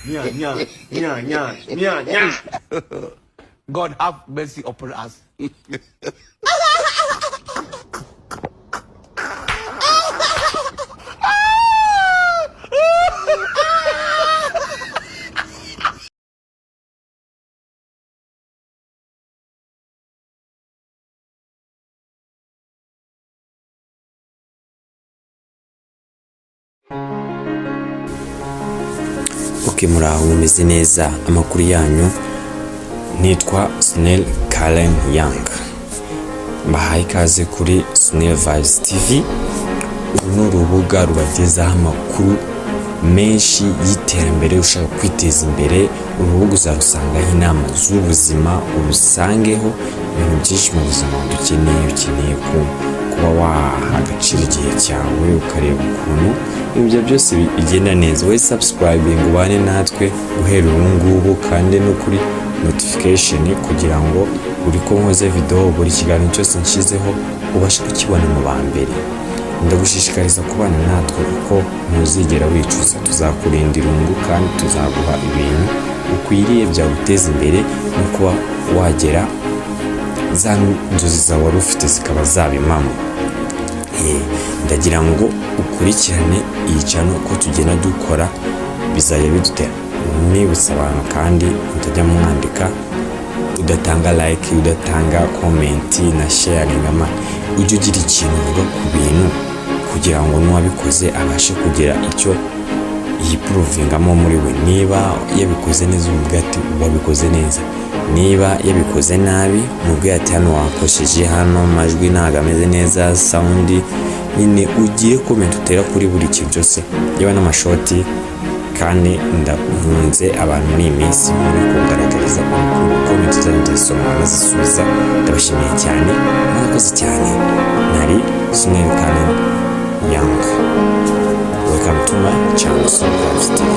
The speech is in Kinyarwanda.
Nya nya nya nya nya nya. God have mercy upon us. Ok, muraho, mumeze neza? Amakuru yanyu? Nitwa Sunel Karen Young, mbahaye ikaze kuri Sunel Vibes TV. Uru ni urubuga rubagezaho amakuru menshi y'iterambere. Ushaka kwiteza imbere, uru rubuga uzarusangaho inama z'ubuzima, urusangeho ibintu byinshi mu buzima dukeneye. Ukeneye kuba waha agaciro igihe cyawe, ukareba ukuntu ibyo byose bigenda neza. Wowe subscribing, ubane natwe guhera ubu ngubu, kandi no kuri notification, kugira ngo buri ko nkoze video, buri kiganiro cyose nshyizeho, ubashe kukibona mu ba mbere. Ndagushishikariza kubana natwe kuko ntuzigera wicuza. Tuzakurinda irungu kandi tuzaguha ibintu ukwiriye byaguteza imbere no kuba wagera za nzozi zawe wari ufite zikaba zaba impamo. Ndagira ngo ukurikirane iyi channel uko tugenda dukora, bizajya bidutera. Nibutsa abantu kandi, mutajya mwandika udatanga like, udatanga comment na sharing. Ama ujye ugira ikintu uvuga ku bintu kugira ngo n'uwabikoze abashe kugira icyo yiprovingamo muri we. Niba yabikoze neza, umubwire ati "Wabikoze neza." Niba yabikoze nabi, umubwire ati "Hano wakosheje, hano amajwi ntabwo ameze neza, sound." Nyine ugire comment utera kuri buri kintu cyose, yewe n'amashoti. Kandi ndakunze abantu muri iyi minsi muri kugaragariza urukundo. Comment zanyu ndazisoma, nkazisubiza. Ndabashimiye cyane, murakoze cyane. Nari Sunel Karen Young. Welcome to my channel, Sunel Vibes TV.